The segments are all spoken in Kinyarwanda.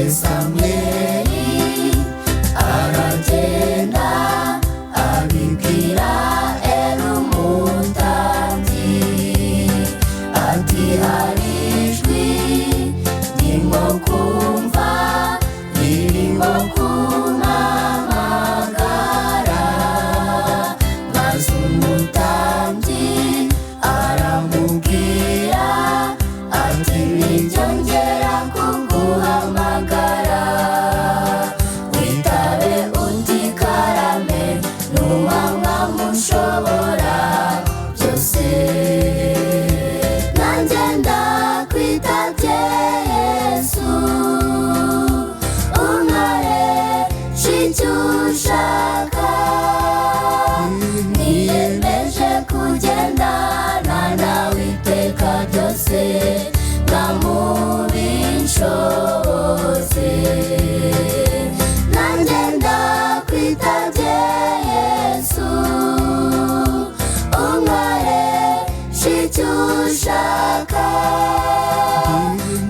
Samweli aragenda abibwira Eli umutambyi, ati hari ijwi ndimo kumva ririmo kumpamagara. Maze umutambyi aramubwira ati nibyongera kuguhamagara, witabe uti karame, numa nkamushobora byose. Nanjye ndakwitabye Yesu, unkoreshe icyo ushaka. Niyemeje kugendana nawe iteka ryose, nkamubinshoboze. Nanjye ndakwitabye Yesu, unkoreshe icyo ushaka.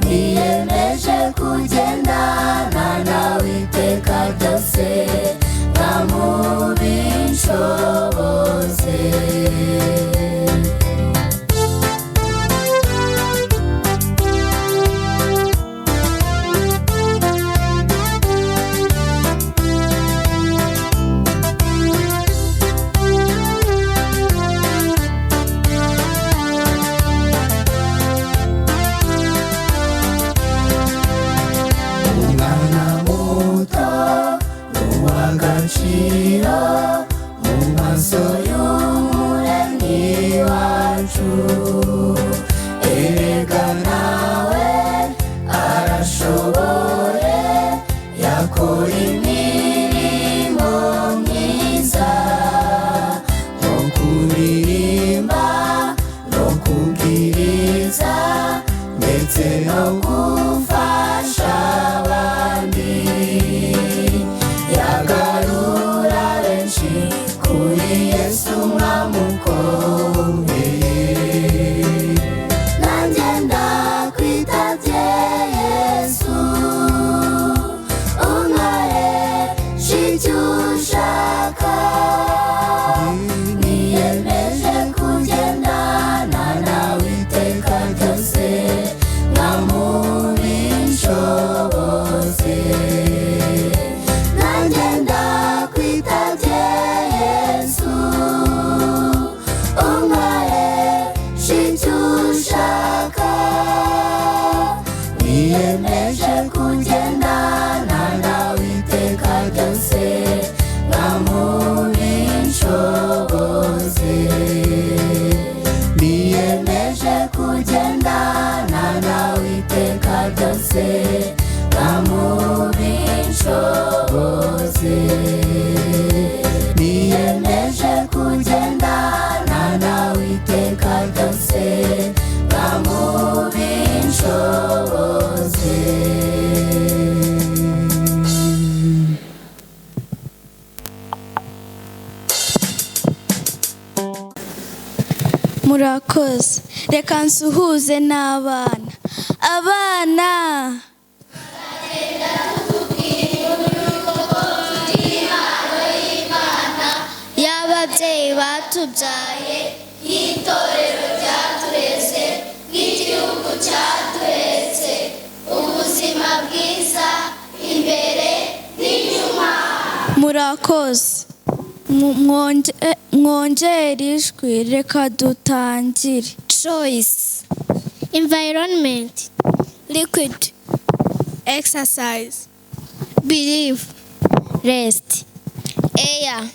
Niyemeje kugendana nawe iteka ryose, nkamubinshoboze. Umwana muto ni uw'agaciro mu maso y'Umuremyi wacu. Erega nawe arashoboye, yakora imirimo myiza nko kuririmba no kubwiriza ndetse no gufasha abandi. Yagarura benshi kuri Yesu mwamukomeye. Nanjye ndakwitabye Yesu, unkoreshe icyo ushaka. Niyemeje kugendana nawe iteka ryose, nkamubinshoboze. Nanjye ndakwitabye Yesu, unkoreshe icyo ushaka. Niyemeje kugendana nawe iteka ryose, nkamubinshoboze. Niyemeje kugendana nawe iteka ryose, nkamubinshoboze. Niyemeje kugendana nawe iteka ryose, nkamubinshoboze. Murakoze. Reka nsuhuze n'abana. Abana, y'ababyeyi batubyaye, y'itorero ryatureze, n'igihugu cyaturetse, ubuzima bwiza imbere n'inyuma. Murakoze. Mwongere ijwi, reka dutangire. Choice, environment, Liquid, exercise, belief, rest, air,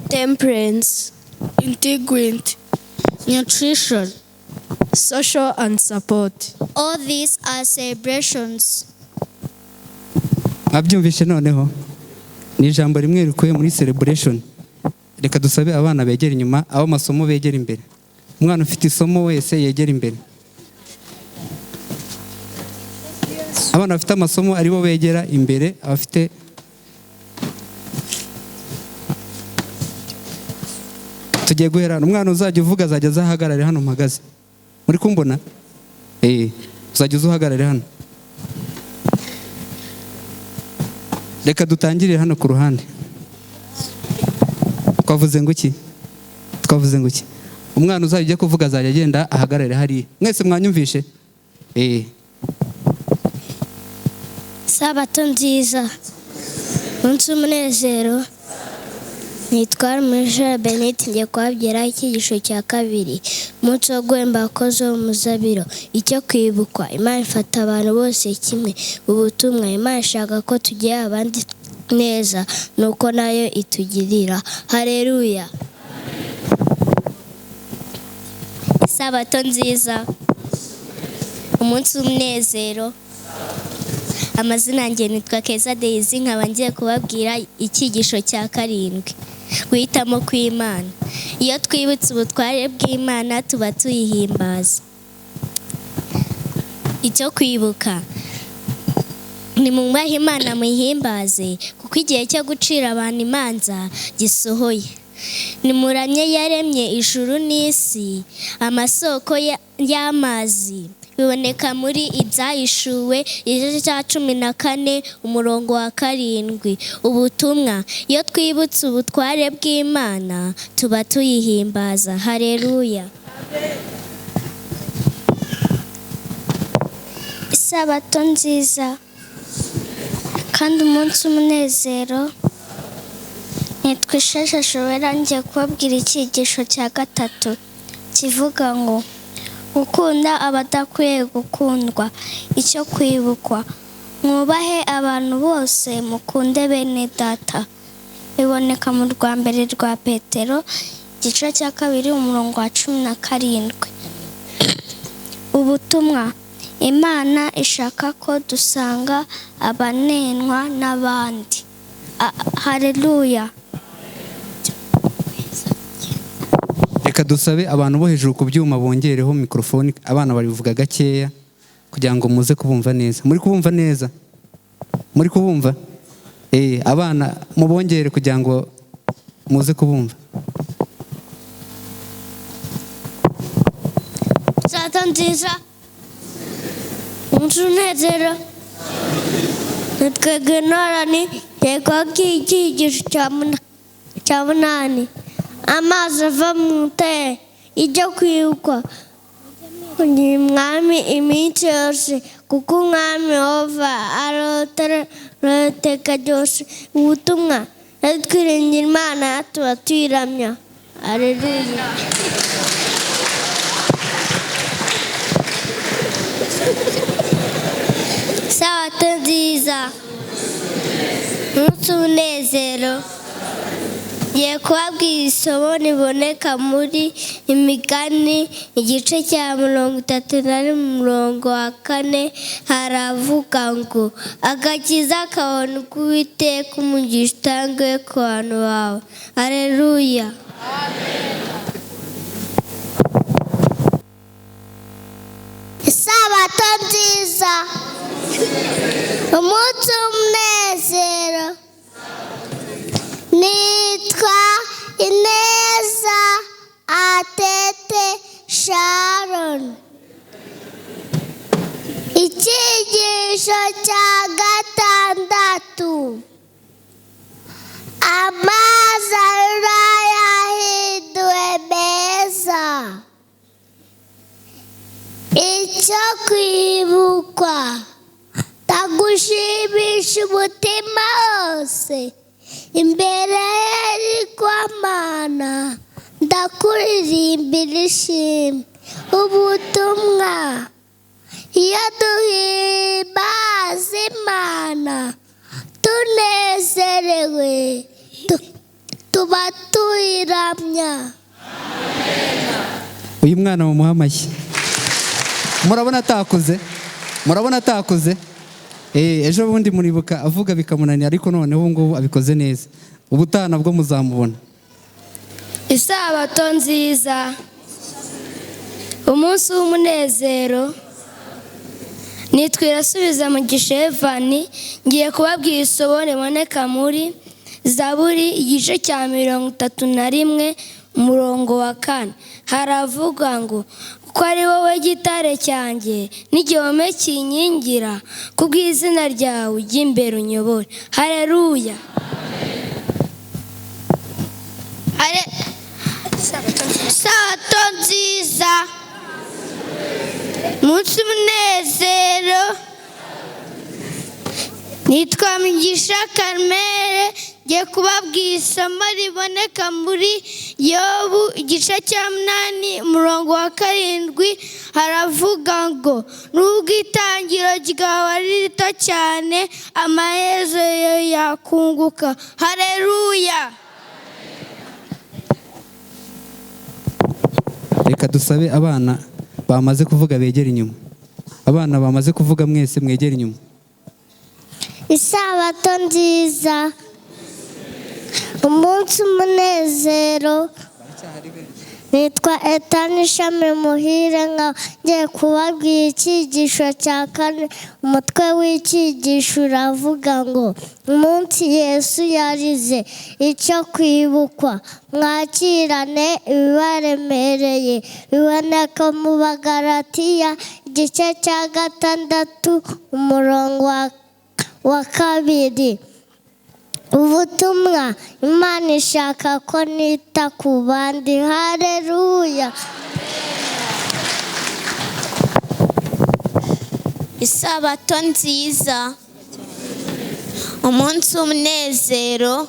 Temperance, integrity, nutrition. Social and support. All these are celebrations. Mwabyumvishe? Noneho ni ijambo rimwe rikuye muri celebration. Reka dusabe abana begera inyuma, abo amasomo begera imbere. Umwana ufite isomo wese yegera imbere. Abana bafite amasomo aribo begera imbere. Abafite, tugiye guhera hano. Umwana uzajya uvuga azajya aza ahagarare hano mpagaze. Muri kumbona? Uzajya uza uhagarare hano. Reka dutangirire hano ku ruhande. Twavuze ngo iki? Twavuze ngo iki? Umwana uzajya ujya kuvuga azajya agenda ahagarare hariya. Mwese mwanyumvishe? Sabato nziza, umunsi w'umunezero. Nitwa Mujara Benite, ngiye kubabwira icyigisho cya kabiri, umunsi wo guhemba abakozi bo mu muzabiro. Icyo kwibukwa: Imana ifata abantu bose kimwe. Ubutumwa: Imana ishaka ko tugirira abandi neza nuko nayo itugirira. Hareruya. Isabato nziza, umunsi w'umunezero. Amazina yanjye nitwa Keza Daisy, nkaba ngiye kubabwira icyigisho cya karindwi, guhitamo kw'Imana. Iyo twibutse ubutware bw'Imana tuba tuyihimbaza. Icyo kwibuka: nimwubahe Imana muyihimbaze, kuko igihe cyo gucira abantu imanza gisohoye. Nimuramye yaremye ijuru n'isi, amasoko y'amazi biboneka muri Ibyahishuwe igice cya 14 umurongo wa 7. Ubutumwa: iyo twibutse ubutware bw'Imana tuba tuyihimbaza. Hareruya. Isabato nziza kandi umunsi w'umunezero. Nitwa Ishasha Shobera, ngiye kubabwira icyigisho cya gatatu kivuga ngo gukunda abadakwiye gukundwa. Icyo kwibukwa: mwubahe abantu bose, mukunde bene data. Biboneka mu rwa mbere rwa Petero igice cya 2 umurongo wa 17. Ubutumwa: Imana ishaka ko dusanga abanenwa n'abandi. Haleluya. Reka dusabe abantu bo hejuru ku byuma bongereho mikrofone, abana barivuga gakeya kugira ngo muze kubumva neza. Muri kubumva neza? Muri kubumva? Abana mubongere kugira ngo muze kubumva. Isabato nziza, umunsi w'umunezero. Nitwa Genorani, ngiye kubabwira icyigisho cya 8, amazi ava mu rutare. Ijya kwibukwa: ni umwami iminsi yose, kuko umwami Yehova ari iteka ryose. Ubutumwa: twiringira Imana tuba tuyiramya. Haleluya. Isabato nziza, umunsi w'umunezero. Ngiye kubabwira isomo riboneka muri Imigani igice cya 31 umurongo wa 4. Haravuga ngo agakiza kabona uko Uwiteka umugisha utange ku bantu bawe. Haleluya. Isabato nziza, umunsi w'umunezero. Nitwa Ineza Atete Sharon. Icyigisho cya 6, amazi arura yahinduwe meza. Icyo kwibukwa: ndagushimisha umutima wose, imbere y'Imana ndakuririmbira ishimwe. Ubutumwa: iyo duhimbaza Imana tunezerewe tuba tuyiramya. Uyu mwana mumuha amashyi. Murabona atakuze? Murabona atakuze? Ejo bundi muribuka avuga bikamunanira, ariko noneho ubu ngubu abikoze neza. Ubutaha nabwo muzamubona. Isabato nziza, umunsi w'umunezero. Nitwa Irasubiza Mugisha Evani, ngiye kubabwira isomo riboneka muri Zaburi igice cya 31 umurongo wa 4. Haravuga ngo Kuko ari wowe gitare cyanjye n'igihome kinkingira, kubw'izina ryawe ujye imbere unyobore. Hareruya. Isabato nziza, umunsi umunezero. Nitwa Mugisha Carmel, ngiye kubabwira isomo riboneka muri Yobu igice cya 8 umurongo wa 7, haravuga ngo nubwo itangiro ryawe ari rito cyane, amaherezo yakunguka. Haleluya. Reka dusabe abana bamaze kuvuga begera inyuma. Abana bamaze kuvuga mwese mwegera inyuma. Isabato nziza, umunsi umunezero. Nitwa Etani Ishami Muhire, ngiye kubabwira icyigisho cya 4. Umutwe w'icyigisho uravuga ngo umunsi Yesu yarize, icyo kwibukwa. Mwakirane ibibaremereye, biboneka mu Bagalatiya igice cya 6 umurongo wa 2. Ubutumwa, Imana ishaka ko nita ku bandi. Haleluya. Isabato nziza, umunsi umunezero.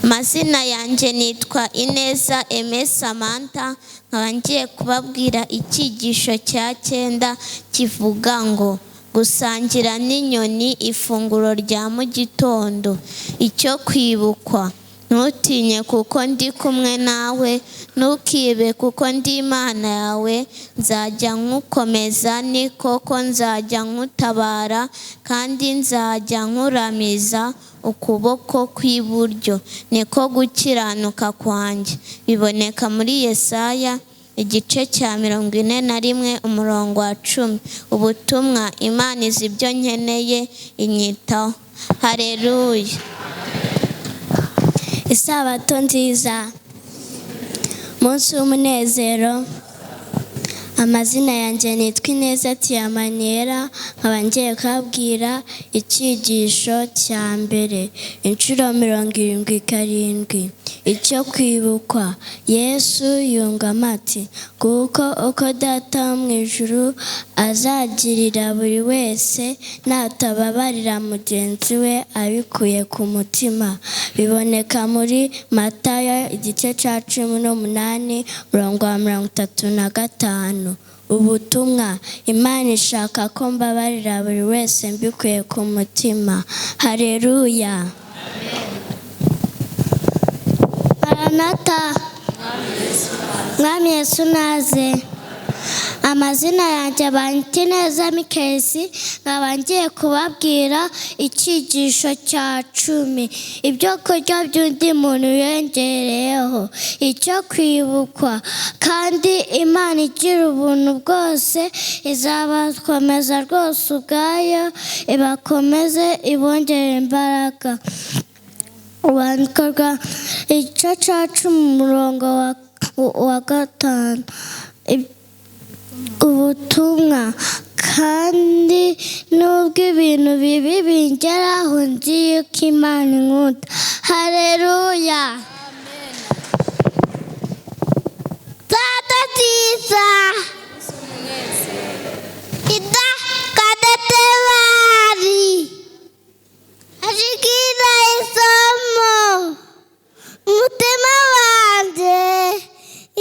Amazina yanjye nitwa Ineza Aime Samantha, nkaba ngiye kubabwira icyigisho cya 9 kivuga ngo gusangira n'inyoni ifunguro rya mu gitondo. Icyo kwibukwa: ntutinye kuko ndi kumwe nawe, ntukibe kuko ndi Imana yawe, nzajya nkukomeza, ni koko nzajya nkutabara, kandi nzajya nkuramiza ukuboko kw'iburyo, niko gukiranuka kwanjye. Biboneka muri Yesaya igice cya 41 umurongo wa 10. Ubutumwa, Imana izi ibyo nkeneye, inyitaho. Haleluya. Isabato nziza, umunsi w'umunezero. Amazina yanjye nitwa Ineza Tiamaniera, nkaba ngiye kubabwira icyigisho cya 1 inshuro 77. Icyo kwibukwa: Yesu yungamo ati kuko uko Data wo mu ijuru azagirira buri wese natababarira mugenzi we abikuye ku mutima. Biboneka muri Matayo igice cya 18 umurongo wa 35. Ubutumwa, Imana ishaka ko mbabarira buri wese mbikuye ku mutima. Haleluya. Maranata, Mwami Yesu naze. Amazina yanjye banyita Ineza Mikesi, nkaba ngiye kubabwira icyigisho cya 10. Ibyo kurya by'undi muntu yongereyeho. Icyo kwibukwa: kandi Imana igira ubuntu bwose izabakomeza rwose ubwayo, ibakomeze ibongere imbaraga. Urwandiko rwa igice cya 10 umurongo wa 5. Ubutumwa, kandi nubwo ibintu bibi bingeraho, nzi yuko Imana inkunda. Haleluya. Sabato nziza, ida kadetebari ashikira isomo, umutima wanjye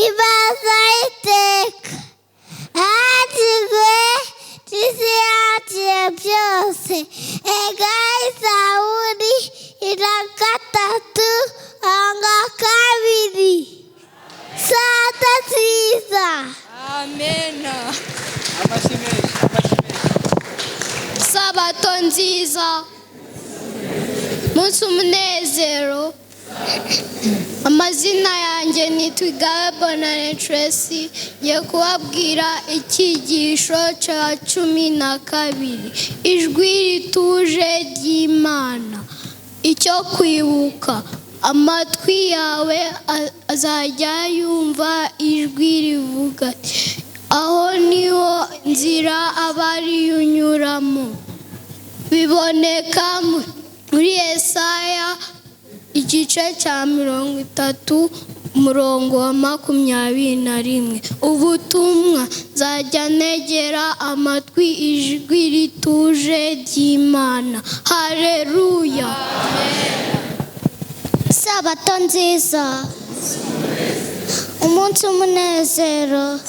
ibaza iteka hakigwe isi yaciye byose. Ega isawuri ira 3 anga 2. Sabato nziza. Amena. Sabato nziza, umunsi umunezero. Amazina yanjye nitwa Igabe Bonane Tracy, ngiye kubabwira icyigisho cya 12. Ijwi rituje ry'Imana. Icyo kwibuka: Amatwi yawe azajya yumva ijwi rivuga ati, aho niho nzira aba unyuramo. Biboneka muri Yesaya igice cya 30 umurongo wa 21. Ubutumwa: nzajya ntegera amatwi ijwi rituje ry'Imana. Haleluya. Isabato nziza, umunsi w'umunezero.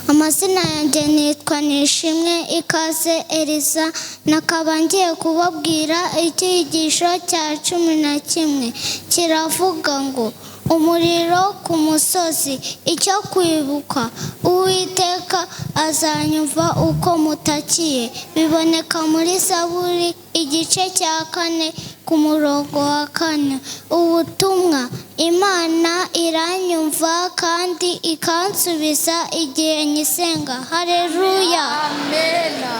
Amazina yanjye nitwa Nishimwe Ikaze Eliza, nakaba ngiye kubabwira icyigisho cya 11 kiravuga ngo umuriro ku musozi. Icyo kwibuka: Uwiteka azanyumva uko mutakiye. Biboneka muri Zaburi igice cya 4 ku murongo wa 4. Ubutumwa: Imana iranyumva kandi ikansubiza igihe nyisenga. Haleluya. Amena.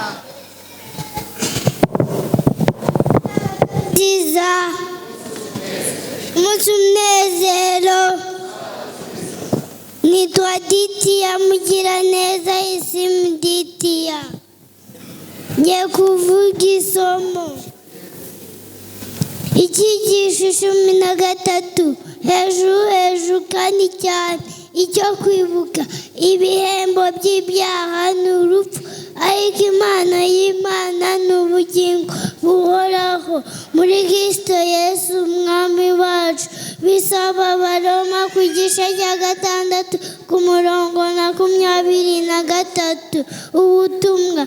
Nziza, umunsi w'umunezero. Nitwa Ditiya Mugiraneza Isimu Ditiya, ngiye kuvuga isomo icyigisho 13, hejuru hejuru kandi cyane. Icyo kwibuka: ibihembo by'ibyaha ni urupfu, ariko impano y'Imana ni ubugingo buhoraho muri Kristo Yesu Umwami wacu. Bisaba Abaroma ku gice cya 6 ku murongo 23. Ubutumwa: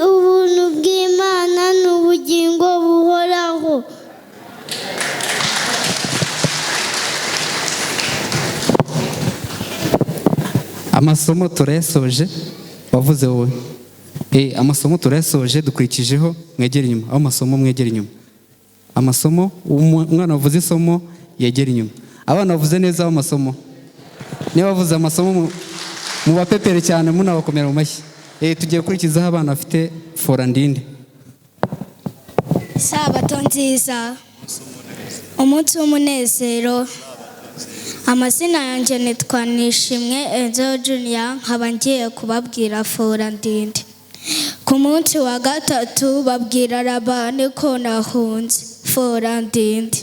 ubuntu bw'Imana ni ubugingo buhoraho. Amasomo turayasoje, wavuze wowe. Amasomo turayasoje, dukurikijeho mwegere inyuma. Aho amasomo mwegere inyuma. Amasomo, umwana wavuze isomo yegere inyuma. Abana bavuze neza aho amasomo. Niba bavuze amasomo mubapepere cyane, munabakomera mu mashyi. Tugiye gukurikizaho abana bafite fora ndinde. Isabato nziza, umunsi w'umunezero. Amazina yanjye nitwa Nishimwe Enzo Junior, nkaba ngiye kubabwira fora ndende. Ku munsi wa 3 babwira Labani ko nahunze. Fora ndende.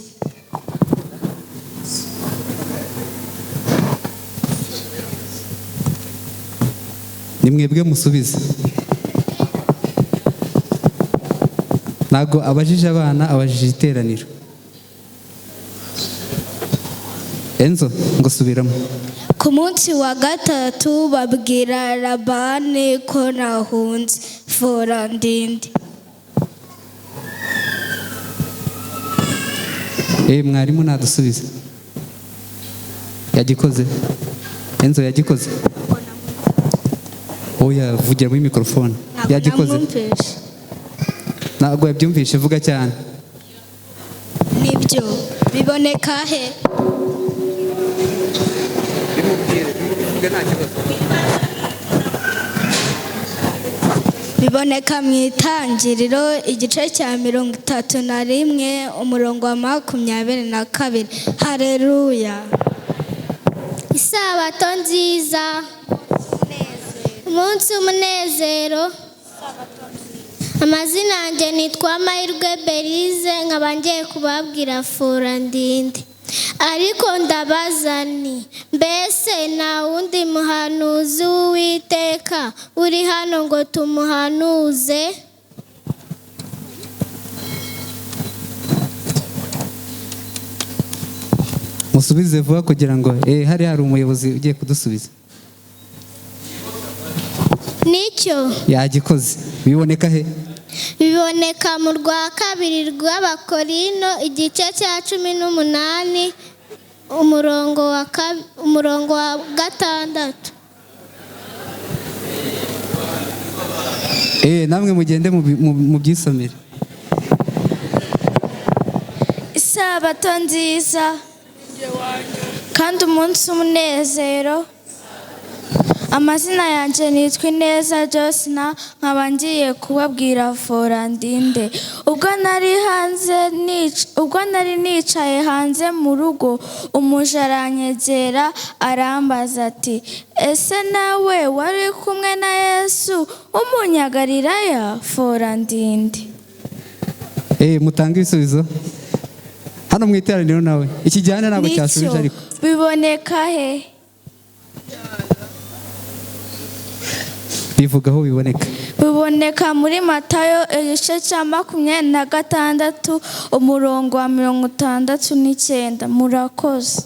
Ni mwebwe musubize. Ntabwo abajije abana, abajije iteraniro. Enzo, ngo subiramo. Ku munsi wa 3 babwira Labani ko nahunze. Fora ndende. Mwarimu nadusubize. Yagikoze. Enzo yagikoze. Oya, vugira muri microphone. Yagikoze. Ntabwo yabyumvishe, vuga cyane. Nibyo biboneka he? Biboneka mu Itangiriro igice cya 31 umurongo wa 22. Haleluya. Isabato nziza, umunsi w'umunezero. Amazina yanjye nitwa Amahirwe Berize, nkaba ngiye kubabwira fora ndende. Ariko ndabaza nti, mbese nta wundi muhanuzi w'Uwiteka uri hano ngo tumuhanuze? Musubize vuba kugira ngo hari umuyobozi ugiye kudusubiza. Nicyo yagikoze. Biboneka he? Biboneka mu rwa 2 rw'Abakorino igice cya 18 umurongo wa 6. Namwe mugende mu byisomere. Isabato nziza kandi umunsi w'umunezero. Amazina yanjye nitwa Ineza Josina, nkaba ngiye kubabwira fora ndinde. Ubwo nari nicaye hanze mu rugo, umuja aranyegera arambaza ati: "Ese nawe wari kumwe na Yesu w'Umunyagalilaya?" Fora ndinde. Mutanga ibisubizo hano mu iteraniro. Nawe iki gihande ntabwo cyasubije ariko. Biboneka he? Bivuga aho biboneka. Biboneka muri Matayo igice cya 26, umurongo wa 69. Murakoze.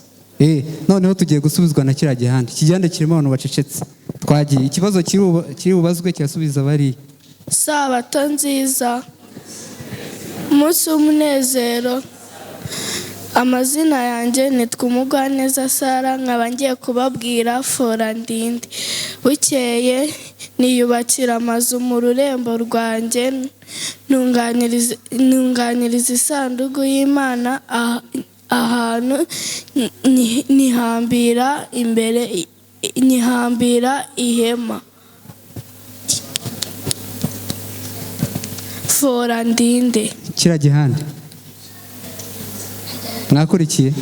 Noneho tugiye gusubizwa na kiriya gihande. Iki gihande kirimo abantu bacecetse. Twagiye, ikibazo kiri bubazwe kirasubiza bariya. Sabato nziza, umunsi w'umunezero. Amazina yanjye nitwa Umugwaneza Sara, nkaba ngiye kubabwira fora ndinde. Bukeye niyubakira amazu mu rurembo rwanjye, ntunganiriza isanduku y'Imana ahantu nihambira imbere, nihambira ihema. Fora ndinde. Kiriya gihande mwakurikiye?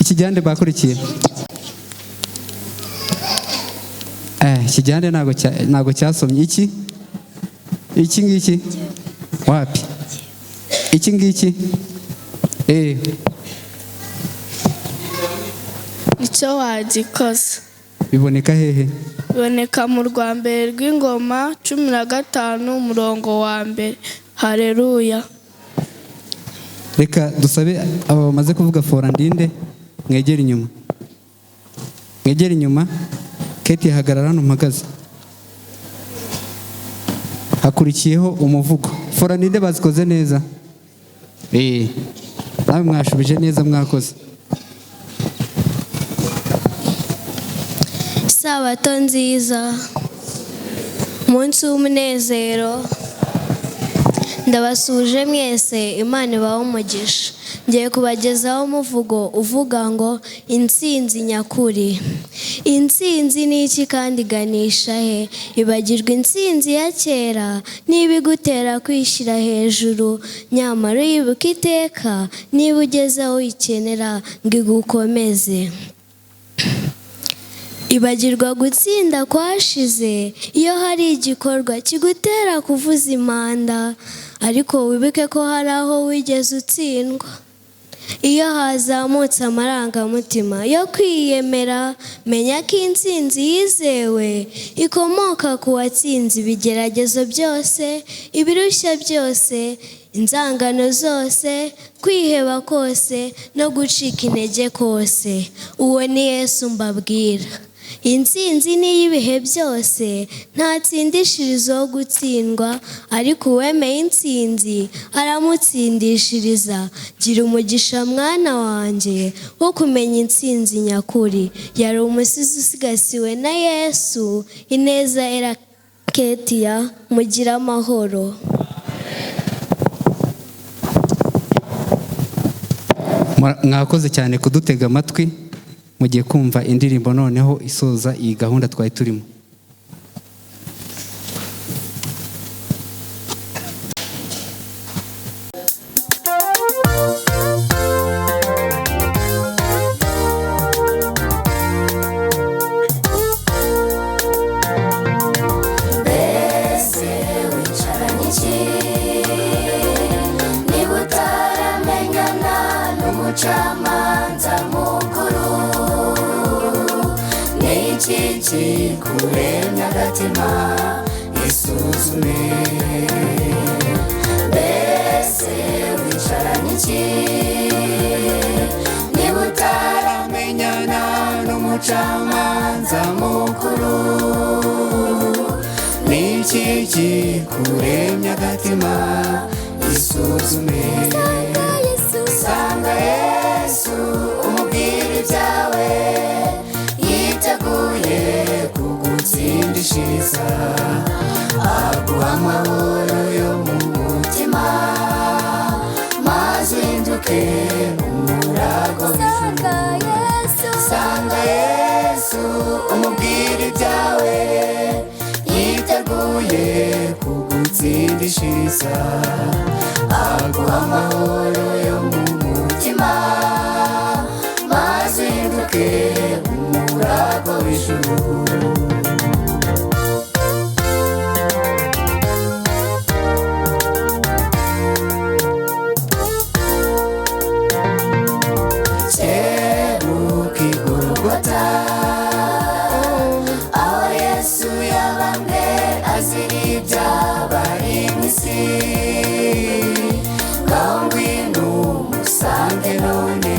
Iki gihande bakurikiye? Iki gihande ntabwo cyasomye. Iki ngiki wapi? Iki ngiki? Icyo wagikoze. Biboneka hehe? Biboneka mu rwa mbere rw'Ingoma 15, umurongo wa 1. Haleluya. Reka dusabe aba bamaze kuvuga fora ndinde mwegere inyuma, mwegere inyuma. Keti, hagarara hano mpagaze. Hakurikiyeho umuvugo. Fora ndinde bazikoze neza. Nawe mwashubije neza, mwakoze. Sabato nziza, umunsi w'umunezero. Ndabasuje mwese, Imana ibahe umugisha. Ngiye kubagezaho umuvugo uvuga ngo intsinzi nyakuri. Intsinzi ni iki kandi iganisha he? Ibagirwa intsinzi ya kera niba igutera kwishyira hejuru, nyamara uyibuka iteka niba ugeze aho uyikenera ngo igukomeze. Ibagirwa gutsinda kwashize iyo hari igikorwa kigutera kuvuza impanda, ariko wibuke ko hari aho wigeze utsindwa. Iyo hazamutse amarangamutima yo kwiyemera, menya ko intsinzi yizewe ikomoka ku watsinze ibigeragezo byose, ibirushya byose, inzangano zose, kwiheba kose no gucika intege kose. Uwo ni Yesu mbabwira. Intsinzi ni iy'ibihe byose, ntatsindishiriza wo gutsindwa, ariko uwemeye intsinzi aramutsindishiriza. Gira umugisha mwana wanjye wo kumenya intsinzi nyakuri. Yari umusizi usigasiwe na Yesu. Ineza era Ketiya, mugira amahoro. Mwakoze cyane kudutega amatwi. Mugiye kumva indirimbo noneho isoza iyi gahunda twari turimo. Mbese wicaranye iki niba utaramenyana n'umucamanza mukuru? Ni iki kikuremya agatima? Isuzume. Mbese wicaranye iki niba utaramenyana n'umucamanza mukuru? Ni iki kikuremya agatima? Isuzume. Sanga Yesu umubwire ibyawe, yiteguye kugutsindishiriza, aguha amahoro yo mu mutima, maze uhinduke umurago w'ijuru. Sanga Yesu umubwire ibyawe, yiteguye kugutsindishiriza, aguha amahoro yo mu mutima, maze uhinduke umuragwa w'ijuru. Kebuka i Golgota, aho Yesu yabambwe azira iby'abari mu isi, ngaho ngwino umusange none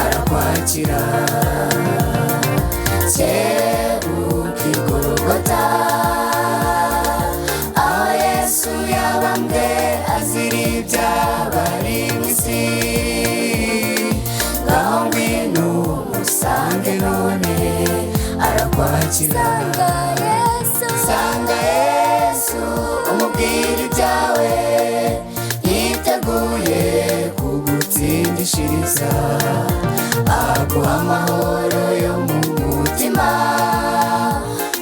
arakwakira. Kebuka i Golgota, aho Yesu yabambwe azira iby'abari mu isi, ngaho ngwino umusange none arakwakira. Sanga Yesu umubwire ibyawe, yiteguye kugutsindishiriza, aguha amahoro yo mu mutima,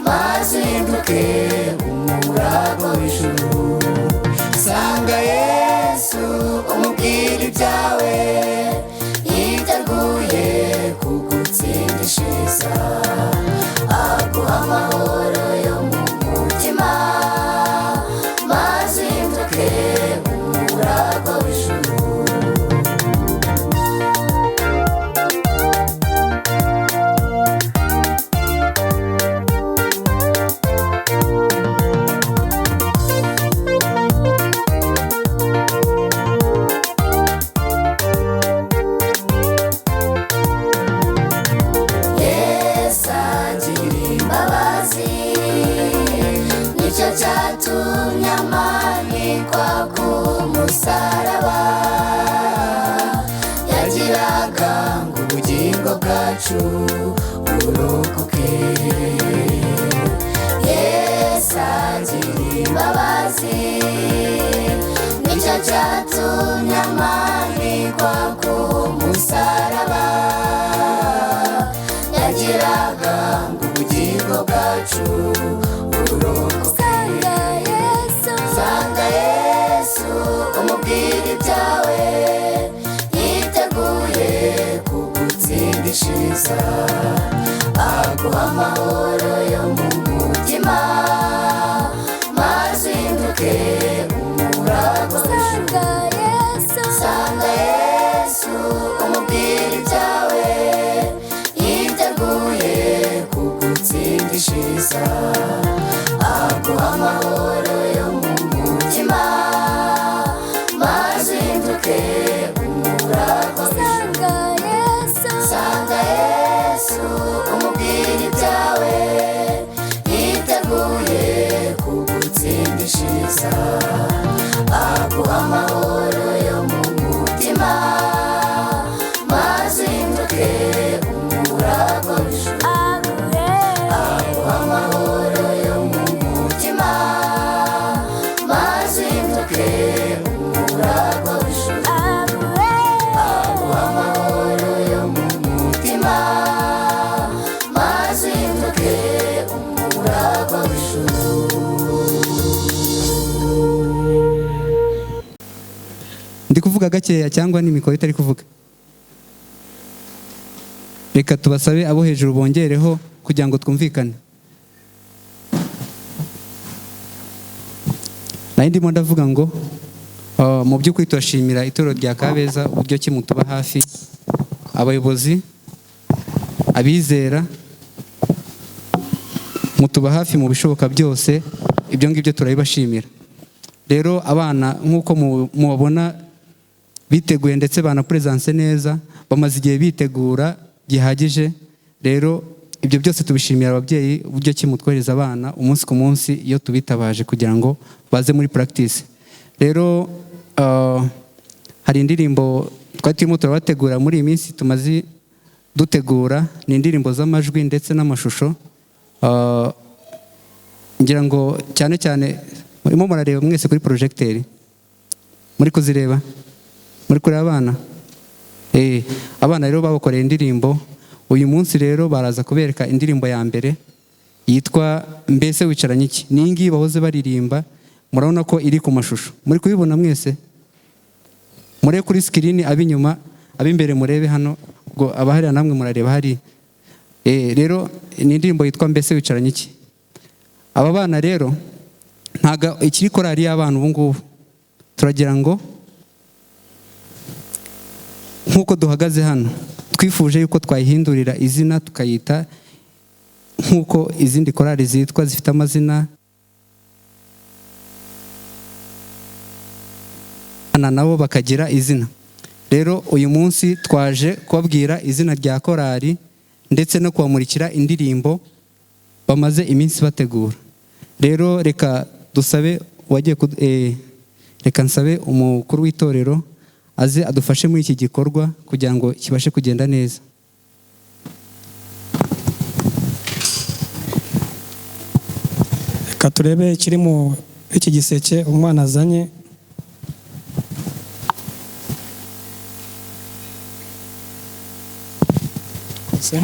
maze uhinduke umuragwa w'ijuru. Sanga Yesu umubwire ibyawe, yiteguye kugutsindishiriza, aguha amahoro yo mu mutima, maze uhinduke umuragwa w'ijuru. Yesu agira imbabazi, nicyo cyatumye amanikwa ku musaraba, yagiraga ngo ubugingo bwacu burokoke. Yesu agira imbabazi, nicyo cyatumye amanikwa ku musaraba, yagiraga ngo ubugingo bwacu burokoke. Sanga Yesu umubwire ibyawe, yiteguye kugutsindishiriza, aguha amahoro yo mu mutima, maze uhinduke umuragwa w'ijuru. Sanga Yesu umubwire ibyawe, yiteguye kugutsindishiriza, aguha amahoro yo mu mutima, maze uhinduke umuragwa w'ijuru. Sanga Yesu umubwire ibyawe, yiteguye kugutsindishiriza, aguha amahoro yo mu mutima, maze uhinduke umuragwa w'ijuru. Aguha amahoro yo mu mutima, maze uhinduke umuragwa w'ijuru. Aguha amahoro yo mu mutima, maze uhinduke umuragwa w'ijuru. Ndi kuvuga gakeya cyangwa ni mikoro itari kuvuga? Reka tubasabe abo hejuru bongereho kugira ngo twumvikane. Nari ndimo ndavuga ngo mu by'ukuri turashimira itorero rya Kabeza uburyo ki mutuba hafi, abayobozi, abizera, mutuba hafi mu bishoboka byose, ibyo ngibyo turabibashimira. Rero abana nk'uko mubabona biteguye ndetse banapresence neza, bamaze igihe bitegura gihagije. Rero ibyo byose tubishimira ababyeyi uburyo ki mutwohereza abana umunsi ku munsi iyo tubitabaje kugira ngo baze muri practice. Rero hari indirimbo twari turimo turabategura muri iyi minsi tumaze dutegura, ni indirimbo z'amajwi ndetse n'amashusho. Ngira ngo cyane cyane murimo murareba mwese kuri projecteur, muri kuzireba, muri kureba abana. Abana rero babakoreye indirimbo uyu munsi, rero baraza kubereka indirimbo ya mbere. Yitwa "Mbese wicaranye iki". Ni iyi ngiyi bahoze baririmba. Murabona ko iri ku mashusho, muri kubibona mwese? Murebe kuri screen ab'inyuma, ab'imbere murebe hano, ubwo abahariya namwe murareba hari. Rero ni indirimbo yitwa "Mbese wicaranye iki". Aba bana rero ntabwo ikiri korali y'abana ubu ngubu. Turagira ngo nk'uko duhagaze hano, twifuje yuko twayihindurira izina, tukayita nk'uko izindi korali zitwa zifite amazina, nabo bakagira izina. Rero uyu munsi twaje kubabwira izina rya korali ndetse no kubamurikira indirimbo bamaze iminsi bategura. Rero reka dusabe uwagiye, reka nsabe umukuru w'itorero aze adufashe muri iki gikorwa kugira ngo kibashe kugenda neza. Reka turebe ikiri mu iki giseke umwana azanye. Se.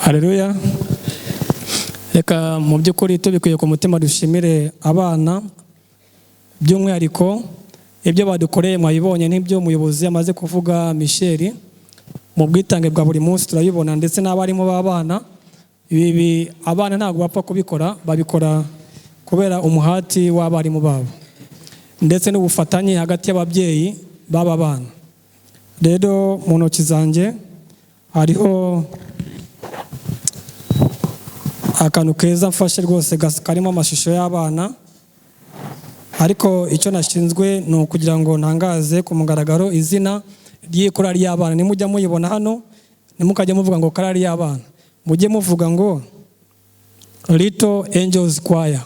Haleluya. Reka mu by'ukuri tubikuye ku mutima dushimire abana by'umwihariko ibyo badukoreye mwabibonye n'ibyo umuyobozi amaze kuvuga Michel, mu bwitange bwa buri munsi turabibona, ndetse n'abarimu b'abana. Ibi abana ntabwo bapfa kubikora, babikora kubera umuhati w'abarimu babo ndetse n'ubufatanye hagati y'ababyeyi b'aba bana. Rero mu ntoki zanjye hariho akantu keza mfashe rwose karimo amashusho y'abana, ariko icyo nashinzwe ni ukugira ngo ntangaze ku mugaragaro izina ry'iyi korali y'abana. Nimujya muyibona hano ntimukajye muvuga ngo korali y'abana, mujye muvuga ngo Little Angels Choir.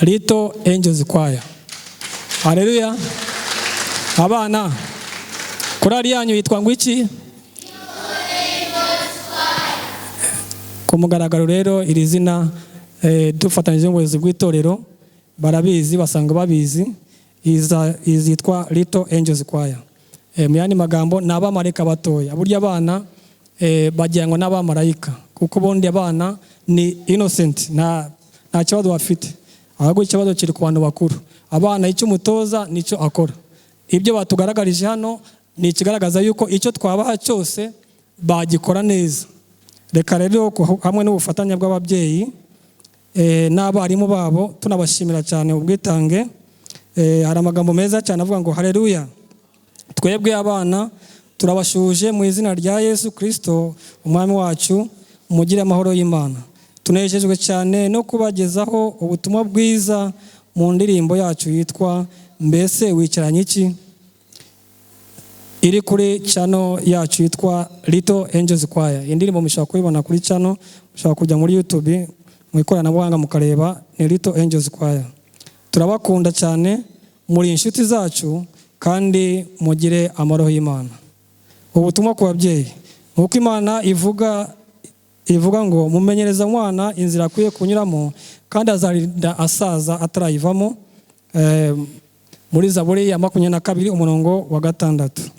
Little Angels Choir. Haleluya. Abana, korali yanyu yitwa ngo iki? Ku mugaragaro rero iri zina, dufatanyije n'ubuyobozi bw'itorero, barabizi, basanga babizi, izitwa Little Angels Choir. Mu yandi magambo ni abamarayika batoya. Burya abana bagira ngo n'abamarayika, kuko ubundi abana ni innocent, nta kibazo bafite, ahubwo ikibazo kiri ku bantu bakuru. Abana icyo umutoza nicyo akora. Ibyo batugaragarije hano ni ikigaragaza yuko icyo twabaha cyose bagikora neza. Reka rero hamwe n'ubufatanye bw'ababyeyi n'abarimu babo, tunabashimira cyane ubwitange. Hari amagambo meza cyane avuga ngo haleluya, twebwe abana turabashuje mu izina rya Yesu Kristo umwami wacu, mugire amahoro y'Imana. Tunejejwe cyane no kubagezaho ubutumwa bwiza mu ndirimbo yacu yitwa "Mbese wicaranye iki", iri kuri channel yacu yitwa Little Angels Choir. Indirimbo mushobora kuyibona kuri channel, mushobora kujya muri YouTube mu ikoranabuhanga mukareba, ni Little Angels Choir. Turabakunda cyane, muri inshuti zacu, kandi mugire amahoro y'Imana. Ubutumwa ku babyeyi, nk'uko Imana ivuga ngo mumenyereza umwana inzira akwiye kunyuramo, kandi azarinda asaza atarayivamo. Muri Zaburi ya 22 umurongo wa 6.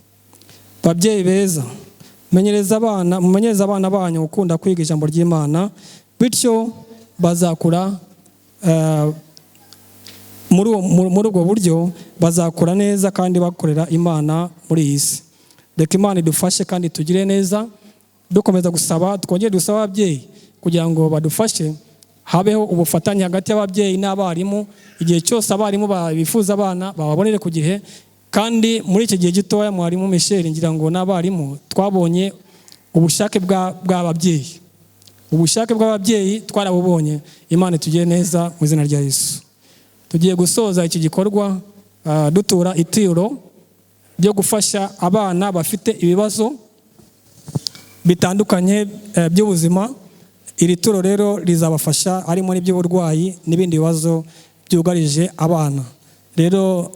Babyeyi beza, mumenyereza abana banyu gukunda kwiga ijambo ry'Imana, bityo bazakura muri ubwo buryo bazakura neza kandi bakorera Imana muri iyi si. Reka Imana idufashe kandi tugire neza. Dukomeza gusaba, twongere dusaba ababyeyi kugira ngo badufashe, habeho ubufatanye hagati y'ababyeyi n'abarimu. Igihe cyose abarimu bifuza abana bababonere ku gihe, kandi muri iki gihe gitoya mwarimu Michel ngira ngo n'abarimu twabonye ubushake bw'ababyeyi, ubushake bw'ababyeyi twarabubonye. Imana itugire neza mu izina rya Yesu. Tugiye gusoza iki gikorwa dutura itiro ryo gufasha abana bafite ibibazo bitandukanye by'ubuzima. Iri turo rero rizabafasha, harimo n'iby'uburwayi n'ibindi bibazo byugarije abana. Rero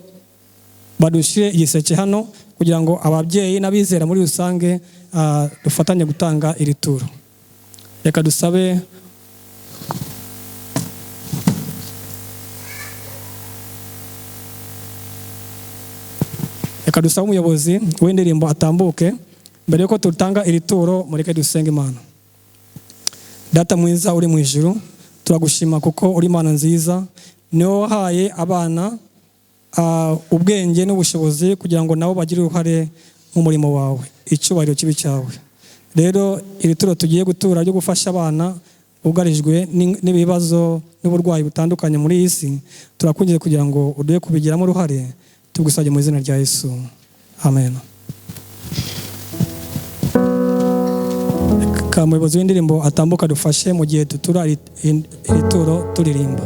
badushyire igiseke hano kugira ngo ababyeyi n'abizera muri rusange dufatanye gutanga iri turo. Reka dusabe Reka dusabe umuyobozi w'indirimbo atambuke. Mbere yuko tutanga iri turo, mureke dusenge Imana. Data mwiza uri mu ijuru, turagushima kuko uri Imana nziza. Niwe wahaye abana ubwenge n'ubushobozi kugira ngo nabo bagire uruhare mu murimo wawe. Icyubahiro kibe cyawe. Rero iri turo tugiye gutura ryo gufasha abana bugarijwe n'ibibazo n'uburwayi butandukanye muri iyi si, turakwinginze kugira ngo uduhe kubigiramo uruhare. Tugusabye mu izina rya Yesu, amen. Reka umuyobozi w'indirimbo atambuka dufashe mu gihe dutura iri turo turirimba.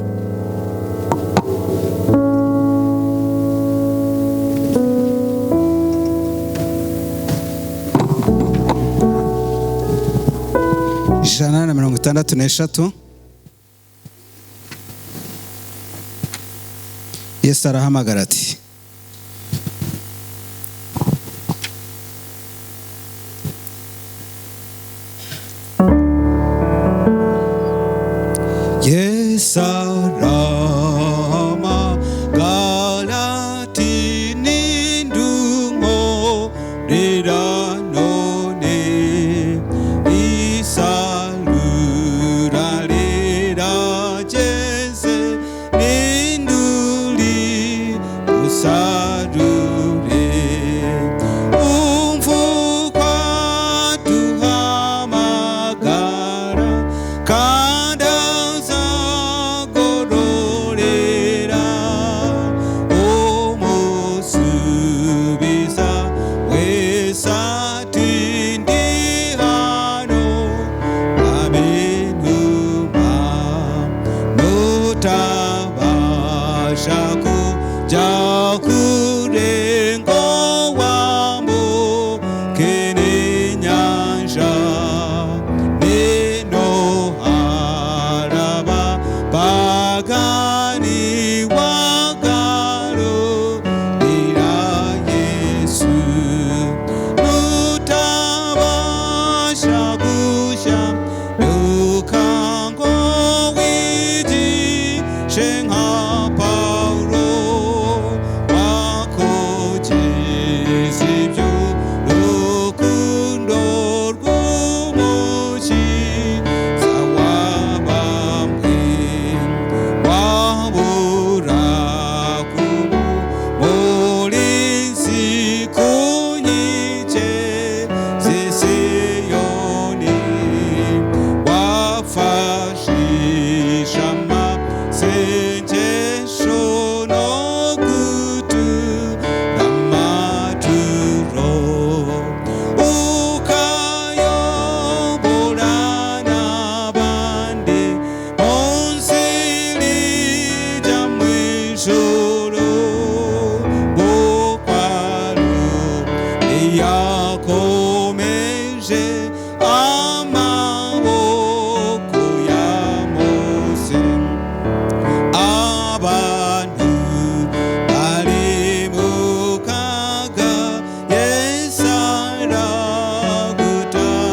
163. Yesu arahamagara ati: Yesu arahamagara ati: "Nindunkorera none, isarura rirageze, ninduri usarure." Umva uko aduhamagara, kandi azagororera umusubiza wese ati: "Ndi hano, abintuma." Nutabasha kujya kure ngo wambuke n'inyanja, nino haraba pagani wagarurira Yesu. Nutabasha gushya nuka ngo wigishe nka Pawulo, wakogeza iby'urukundo rw'Umukiza wabambwe, wabura kuba umurinzi ku nkike z'i Siyoni, wafashisha amasengesho no gutura amaturo, ukayobora n'abandi mu nzira ijya mu ijuru. Bukwaru yakomeje amaboko ya Mose, abantu bari mu kaga, Yesu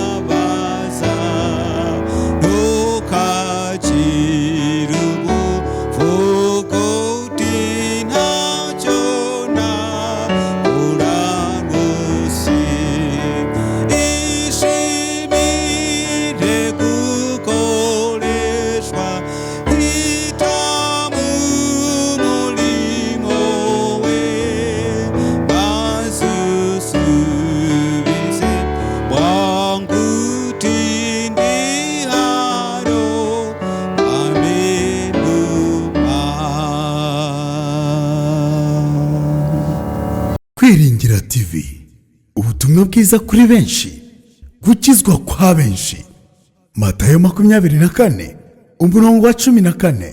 aragutabaza. Ntukagire ubuvugo uti: "Ntacyo nabura rwose." Ishimire gukoreshwa, hitamo umurimo we, maze usubize bwangu uti: "Ndi hano, amenuma." Kwiringira TV, ubutumwa bwiza kuri benshi, gukizwa kwa benshi. Matayo 24 umurongo wa 14.